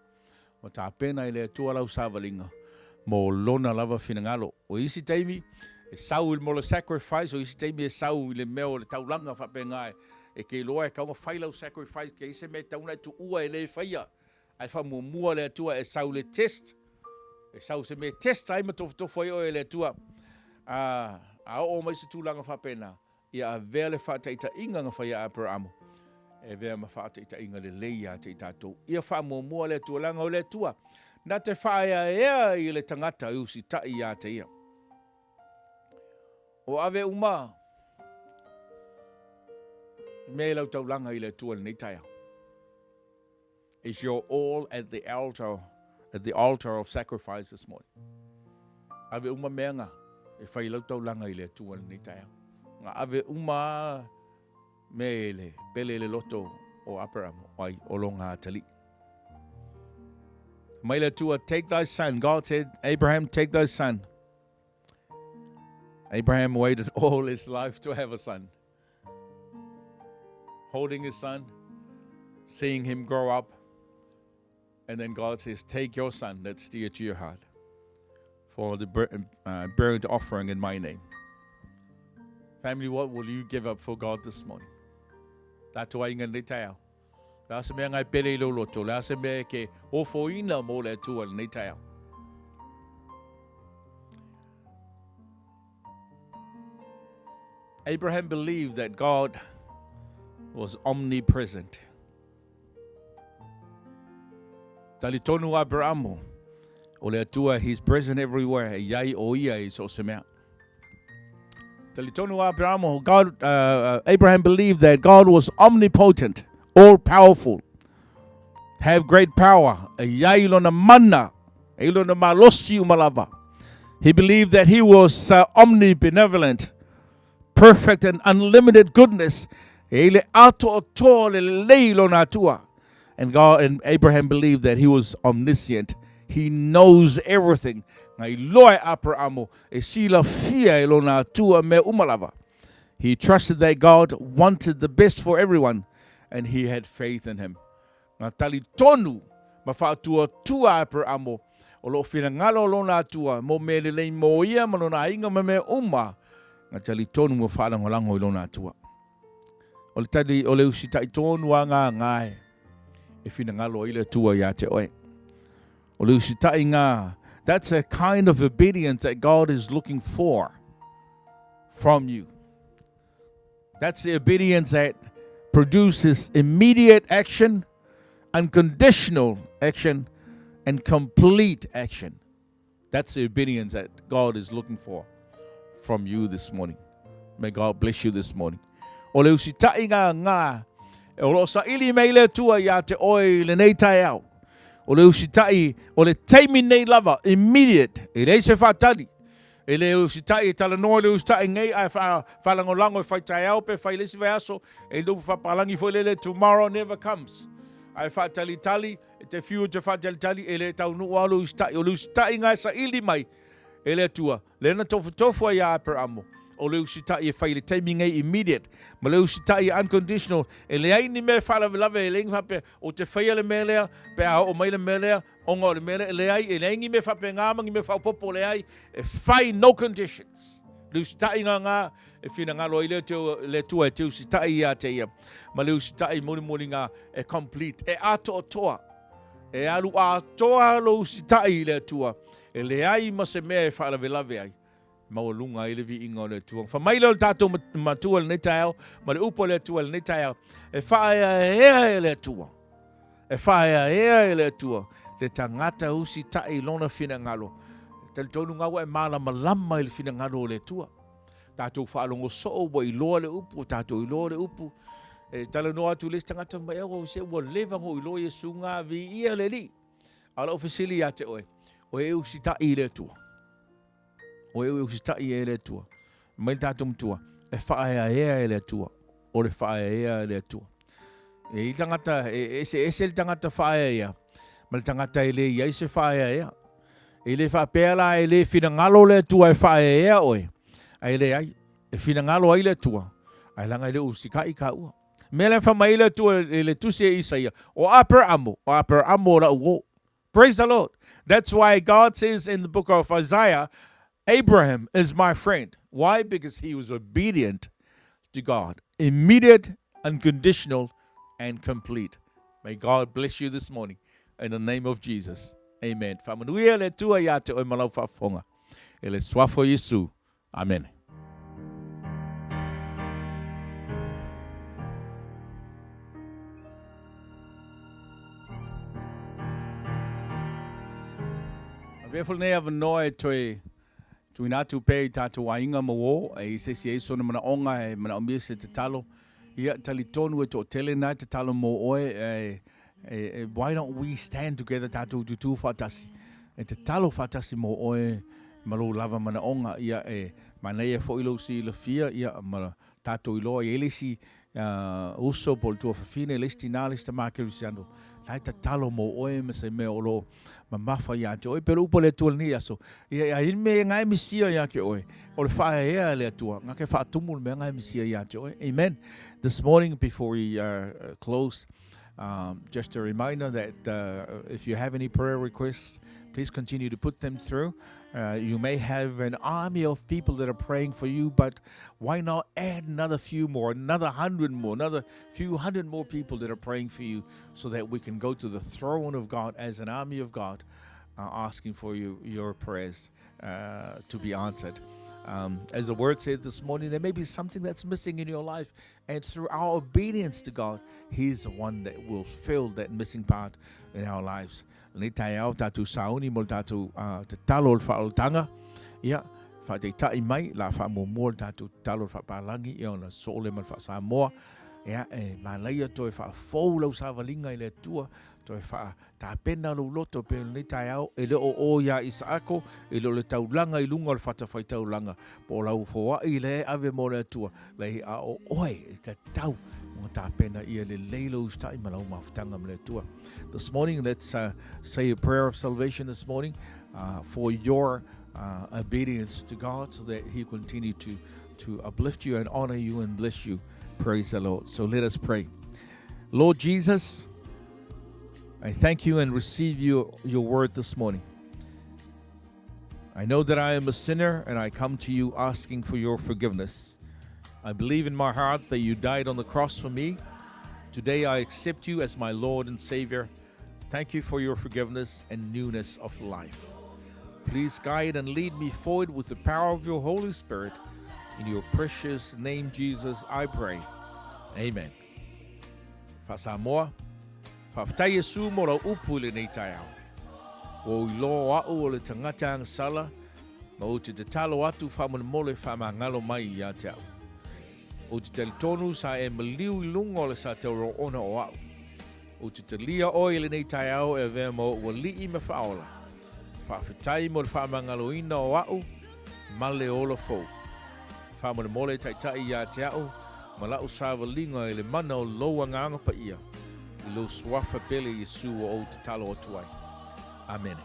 ma tapena i le Atua lau savaliga mo lona lava finagalo. O isi taimi e sau i le mo le sacrifice, o isi taimi e sau i le mea o le taulaga faapena e, e ke iloa e tau na fai lau sacrifice, ke ise mea e tau na e tuua e le faia. Ae faamuamua le Atua e sau le test, e sau se mea e test ai ma tofotofo ai oe e le Atua. A, a oo mai se tulaga faapena, ia avea le faataitaiga na fai e Aperamo, e avea ma faataitaiga lelei ia te i tatou. Ia faamuamua le Atua, leaga o le Atua na te faaeaea i le tagata e usitai ia te ia. O ave uma mea i lau taulaga i le Atua i lenei taeao. Is your all at the altar, at the altar of sacrifice this morning? Ave uma mea nga e fai lau taulaga i le Atua i lenei taeao. Nga ave uma mea i le pele i le loto o Aperamo, ai o lona atalii. Mai le Atua, take thy son. God said, Abraham, take thy son. Abraham waited all his life to have a son. Holding his son, seeing him grow up, and then God says, Take your son that's dear to your heart for the burnt offering in my name. Family, what will you give up for God this morning? Tātou ai lenei taeao. Le a se mea ngai pele i lou loto, le a se mea e ke ofoina mō le Atua lenei taeao. Abraham believed that God was omnipresent. Talitonu Abrahamo, o le Atua, he's present everywhere, e iai o ia i so se mea. Talitonu Abrahamo, God, Abraham believed that God was omnipotent, all powerful, have great power, e iai lona mana, e lona malosi uma lava. He believed that he was omnibenevolent, perfect and unlimited goodness. E le atoatoa le lelei lona Atua. And God and Abraham believed that he was omniscient. He knows everything. Nga iloa e Aperamo e silafia e lona Atua mea uma lava. He trusted that God wanted the best for everyone and he had faith in him. Na talitonu ma faatuatua a Aperamo o loo finagalo lona Atua mo mea lelei mo ia ma lona aiga ma mea uma, na talitonu ma faalagolago i lona Atua. O le tali o le usitai tonu a ngā ngae e finagalo ai le Atua ia te oe. O le usitai ngā, that's a kind of obedience that God is looking for from you. That's the obedience that produces immediate action, unconditional action, and complete action. That's the obedience that God is looking for from you this morning. May God bless you this morning. O le usitai ngā ngā, e o loo saili mai le Atua ia te oe i lenei taeao. O le usitai, o le taimi nei lava, immediate, e leai se faatali. E le usitai e talanoa i le usitai nei ae faalagolago e fai taeao pe fai le isi vaiaso, e le upu faapalagi foi lele, tomorrow never comes. Ae faatalitali, e te fiu e te faatalitali, e le taunuu lava le usitai. O le usitai na e saili mai e le Atua, lea na tofutofu ai ia Aperamo. O le usitai e fai i le taimi nei, immediate, ma le usitai unconditional, e leai ni mea e faalavelave, e leai ni faapea, ou te faia le mea lea, pe a oo mai le mea lea, ona o le mea lea, e leai, e leai ni mea faapena ma ni mea faaopoopo, leai, e fai no conditions. Le usitai gagā, e finagalo ai le le Atua e te usitai ia te ia, ma le usitai mulimuli gā, e complete, e atoatoa. E alu atoa lou usitai i le Atua, e leai ma se mea e faalavelave ai. Maualuga ai le viiga o le Atua. Fai mai lea o le tatou Matua i lenei taeao, ma le upu a le Atua i lenei taeao, e faaeaea e le Atua, e faaeaea e le Atua le tagata usitai i lona finagalo. E talitonu ga ua e malamalama i le finagalo o le Atua. Tatou faalogo soo ua iloa le upu, ua tatou iloa le upu. E talanoa atu i le isi tagata mai, oh, se ua leva ona ou iloa Iesu ga, viia le Alii. A o lau fesili ia te oe, o e usitai i le Atua? O e usitai e le Atua. Mai le tatou Matua, e faaeaea e le Atua. O le faaeaea e le Atua. E i tagata, e eseese le tagata faaeaea, ma le tagata e le i ai se faaeaea. E le faapea la e le finagalo le Atua e faaeaea oe, ae leai, e finagalo ai le Atua, ae leaga e le o usitai taua. Mea lea fai mai ai le Atua i le tusi e Isaia, o Aperamo, o Aperamo o lau uo. Praise the Lord. That's why God says in the book of Isaiah, Abraham is my friend. Why? Because he was obedient to God. Immediate, unconditional, and complete. May God bless you this morning. In the name of Jesus. Amen. Faamanuia le Atua ia te oe ma lau faafofoga. I le suafa o Iesu. Amene. Avea foi lenei avanoa e toe tuuina atu pea i tatou aiga ma uō, e i se isi e i ai sona manaoga e manaomia se tatalo, ia, talitonu e toatele na e tatalo mo oe, e, e, e, why don't we stand together tatou tutū faatasi, e tatalo faatasi mo oe ma lou lava manaoga, ia, e manaia foi lou silafia, ia, ma tatou iloa, e i ai le isi uh, uso po o le tuafafine, le isi tinā, le isi tamā kerisiano, la e tatalo mo oe ma se mea o lo mamafa ia te oe. Pei o le upu a le Atua i lenei aso, ia, a i ai le mea nga e misia ia te oe, o le faaeaea e le Atua, nga ke faatumu le mea nga e misia ia te oe. Amen. This morning, before we close, just a reminder that if you have any prayer requests, please continue to put them through. You may have an army of people that are praying for you, but why not add another few more, another 100 more, another few hundred more people that are praying for you, so that we can go to the throne of God as an army of God, asking for you your prayers to be answered. As the word said this morning, there may be something that's missing in your life, and through our obedience to God, He's the one that will fill that missing part in our lives. Lenei taeao tatou sauni mo le tatou tatalo o le faaolataga. Ia, faataitai mai, la faamuamua le tatou tatalo o le faapalagi, ia ona soo lea ma le faasamoa. Ia, e manaia toe faafou lau savaliga i le Atua, toe faatapena lou loto pei o lenei taeao, e le o o ia Isaako, e le o le taulaga i luga o le fatafaitaulaga, po o lau foai lea e ave mo le Atua, leai, a o oe e tatau ona tapena ia lelei lou usitai ma lau mafutaga ma le Atua. This morning, let's say a prayer of salvation this morning for your obedience to God, so that He continue to uplift you and honor you and bless you. Praise the Lord. So let us pray. Lord Jesus, I thank you and receive you, your word this morning. I know that I am a sinner and I come to you asking for your forgiveness. I believe in my heart that you died on the cross for me. Today I accept you as my Lord and Savior. Thank you for your forgiveness and newness of life. Please guide and lead me forward with the power of your Holy Spirit. In your precious name, Jesus, I pray. Amen. Faasamoa, Faafetai Iesu mo lau upu i lenei taeao. Ua ou iloa o a'u o le tagata agasala, ma ou te tatalo atu faamolemole faamagalo mai ia te a'u. Ou te talitonu sa e maliu i luga o le satauro ona o a'u. Ou te talia oe i lenei taeao e avea ma o'u ali'i ma faaola. Faafetai mo le faamagaloina o a'u ma le ola fou. Faamolemole taitai ia te a'u ma la'u savaliga i le mana o lou Agaga Paia, i lou Suafa pele Iesu o ou tatalo atu ai. Amene.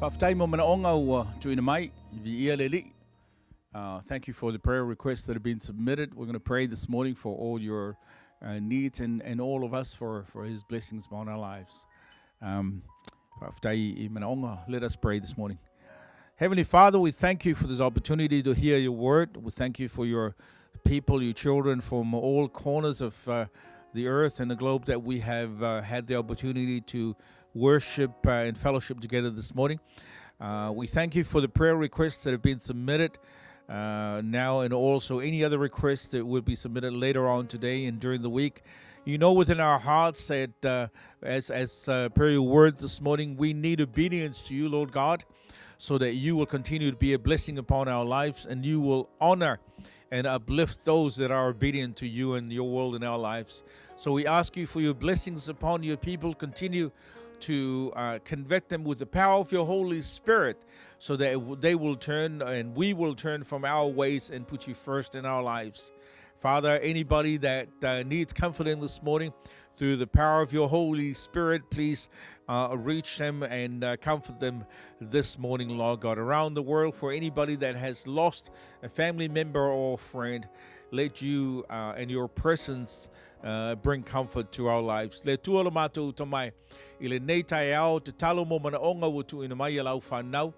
Faafetai mo manaoga ua tuuina mai, viia le Alii. Thank you for the prayer requests that have been submitted. We're going to pray this morning for all your needs and, and all of us for, for His blessings upon our lives. Um, faafetai i manaoga. Let us pray this morning. Heavenly Father, we thank you for this opportunity to hear your word. We thank you for your people, your children from all corners of uh, the earth and the globe that we have uh, had the opportunity to worship uh, and fellowship together this morning. Uh, we thank you for the prayer requests that have been submitted uh, now and also any other requests that will be submitted later on today and during the week. You know within our hearts that uh, as, as uh, per your word this morning, we need obedience to you, Lord God, so that you will continue to be a blessing upon our lives and you will honor and uplift those that are obedient to you and your world in our lives. So we ask you for your blessings upon your people. Continue to uh, convict them with the power of your Holy Spirit so that they will turn and we will turn from our ways and put you first in our lives. Father, anybody that uh, needs comforting this morning, through the power of your Holy Spirit, please uh, reach them and uh, comfort them this morning, Lord God. Around the world, for anybody that has lost a family member or friend, let you uh, and your presence uh, bring comfort to our lives. Le Atua lo matou tomai, i lenei taeao tatalo mo manaoga ua tuuina mai e lau fanau.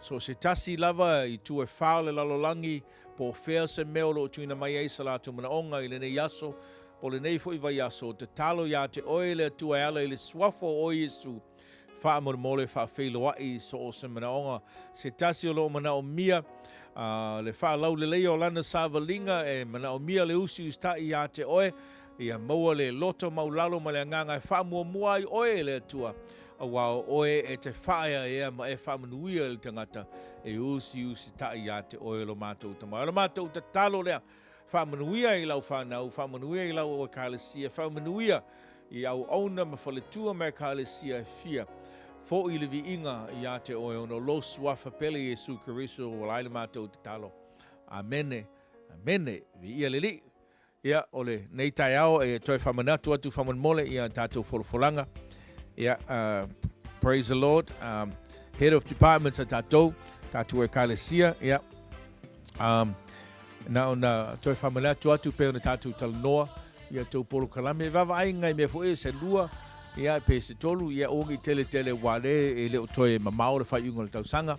So se tasi lava i itu e fā o le lalolagi po o fea se mea o lo o tuuina mai ai so latou manaoga i lenei aso, po o lenei foi vaiaso, tatalo iā te oe le Atua e ala i le suafa o oe Iesu, faamolemole faafeiloai i so o se manaoga se tasi o lo o manaomia le faalauleleia o lana savaliga e manaomia le usiusitai iā te oe, ia maua le loto maulalo ma le agaga e faamuamua ai oe e le Atua, auā o oe e te faaeaea ma e faamanuia i le tagata e usiusitai iā te oe lo matou Tama. O le matou tatalo lea, faamanuia i lau fanau, faamanuia i lau Ekalesia, faamanuia i auauna ma faletua ma Ekalesia e fia, foʻi le viiga iā te oe ona o lou Suafa pele Iesu Keriso ua ala ai le matou tatalo. Amene. Amene. Viia le Alii. Ia, o lenei taeao e toe faamanatu atu faamolemole ia tatou folafolaga. Ia, uh, praise the Lord. Um, head of departments a tatou, tatou Ekalesia, ia. Um, na ona toe faamanatu atu pei ona tatou talanoa ia tou polokalame. E vaavaai nai mea foi se lua, ia pe se tolu, ia aua ne i tele tele aua lea e le o toe mamao le faaiuga o le tausaga.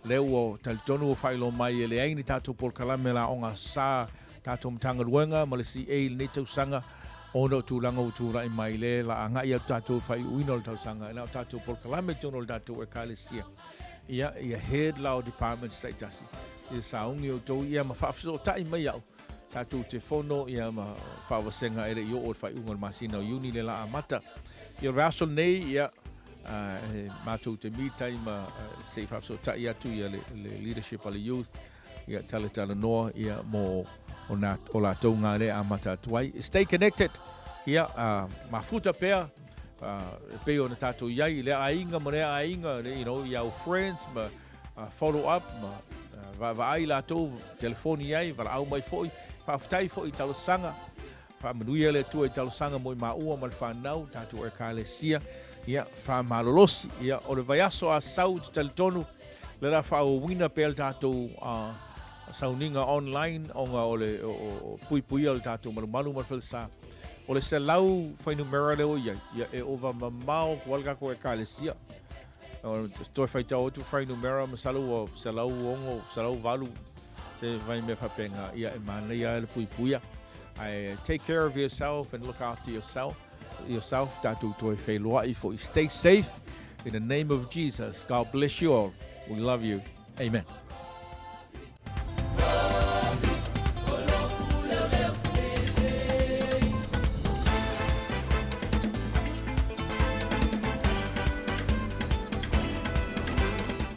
Lea ua talitonu ua faailoa mai e leai ni tatou polokalame la ogasā tatou Matagaluega ma le CA i lenei tausaga ona o tulaga ua tulai mai lea la agai atu tatou i faaiuina o le tausaga e na o tatou polokalame i totonu o le tatou Ekalesia. Ia, ia head la o departments taitasi. Ia sauni outou ia ma faafesootai mai au tatou te fono ia ma faavasega e le i oo i le faaiuga o le masina o Iuni le la amata. Ia o le vaiaso lenei ia uh, matou te meet ai ma uh, se i faafesootai atu ia le, le leadership a le youth ia talatalanoa ia mo o, nā, o latou ngā le amata atu ai. Stay connected. Ia, uh, mafuta pea, uh, e pei ona tatou i ai, i lea aiga ma lea aiga, you know, i our friends, ma uh, follow up, ma uh, vaavaai latou, telefoni ai, valaau mai foi, faafetai foi i talosaga, Faamanuia le Atua i talosaga mo i maua ma le fanau, tatou Ekalesia, ia, faamalolosi. Ia, o le vaiaso a sau te talitonu, le la faaauauina pea le tatou uh, sauniga online ona o le o, o, puipuia o le tatou malumalu ma le falesa. O le selau fuainumera lea ua i ai, ia, e ova mamao atu ai le tatou Ekalesia. O, toe faitau atu fuainumera masalo ua 106, 108, se vai mea faapena, ia e manaia le puipuia. Ae take care of yourself and look after yourself, yourself tatou toe feiloai foi. Stay safe in the name of Jesus. God bless you all. We love you. Amen.